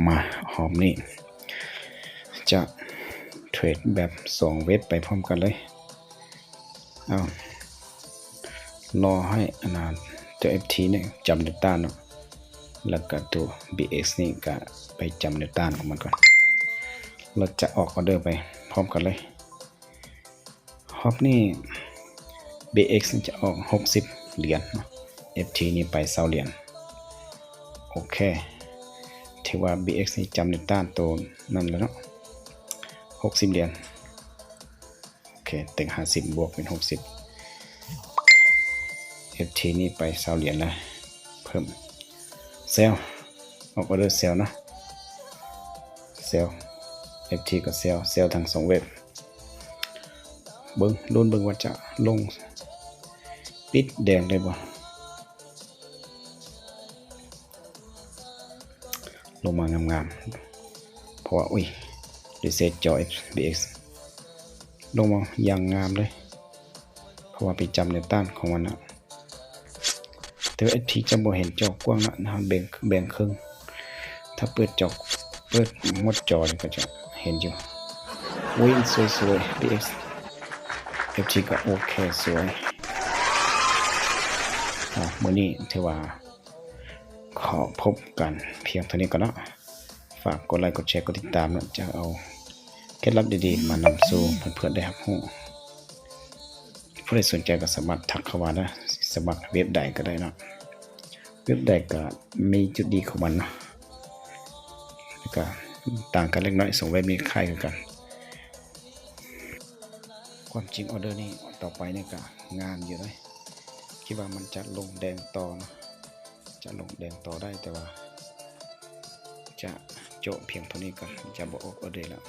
ມາຮອບນີ້ຈະເທຣດແບບສອງເວັບໄປພ້ອມກັນເລີຍ. ເອົາ ລໍໃຫ້ອັນນ່າ ຕົວເອັຟທີນີ້ຈຳແນວຕ້ານເນາະ ແລ້ວກະຕົວບີເອັກນີ້ກະໄປຈຳແນວຕ້ານຂອງມັນກ່ອນ ແລ້ວຈະອອກອໍເດີໄປພ້ອມກັນເລີຍ. ຮອບນີ້ບີເອັກນີ້ຈະອອກຫົກສິບຫຼຽນເນາະ ເອັຟທີນີ້ໄປຊາວຫຼຽນ. ໂອເຄ ຖືວ່າບີເອັກນີ້ຈຳແນວຕ້ານໂຕນັ້ນແລ້ວເນາະ ຫົກສິບຫຼຽນ. ໂອເຄ ເຕັງຫ້າສິບບວກເປັນຫົກສິບ ເອັຟທີນີ້ໄປຊາວຫຼຽນແລ້ວ ເພີ່ມ ເຊວ ອອກອໍເດີເຊວນະ ເຊວ ເອັຟທີກໍເຊວ ເຊວທັງສອງເວັບ. ເບິ່ງ ລຸ້ນເບິ່ງວ່າຈະລົງປິດແດງໄດ້ບໍ່ ລົງມາງາມໆ ເພາະວ່າ ອຸ້ຍ ຣີເຊັດຈໍ ບີເອັກ ລົງມາຢ່າງງາມເລີຍ ເພາະວ່າໄປຈຳແນວຕ້ານຂອງມັນນະ. ແຕ່ວ່າເອັຟທີຈະບໍ່ເຫັນຈໍກວ້າງນະ ເຮົາແບ່ງ ແບ່ງເຄິ່ງ ຖ້າເປີດຈໍ ເປີດໝົດຈໍນີ້ກໍຈະເຫັນຢູ່. ໂອ້ຍ ສວຍໆ ບີເອັກ ເອັຟທີກໍໂອເຄ ສວຍ. ອ່າ ມື້ນີ້ຖືວ່າຂໍພົບກັນພຽງເທົ່ານີ້ກ່ອນເນາະ. ຝາກກົດໄລ ກົດແຊ ກົດຕິດຕາມເນາະ ຈະເອົາເຄັດລັບດີໆມານຳສູ່ເພື່ອນໆໄດ້ຮັບຮູ້. ຜູ້ໃດສົນໃຈກໍສາມາດທັກເຂົ້າມານະ ສະໝັກເວັບໃດກໍໄດ້ເນາະ ເວັບໃດກໍມີຈຸດດີຂອງມັນເນາະ ແລ້ວກໍຕ່າງກັນເລັກນ້ອຍ ສອງເວັບນີ້ຄ້າຍຄືກັນ. ຄວາມຈິງອໍເດີນີ້ຕໍ່ໄປນີ້ກໍງາມຢູ່ເດ້ ຄິດວ່າມັນຈະລົງແດງຕໍ່ເນາະ ຈະລົງແດງຕໍ່ໄດ້ ແຕ່ວ່າຈະໂຈະພຽງເທົ່ານີ້ກ່ອນ ຈະບໍ່ອອກອໍເດີແລ້ວ.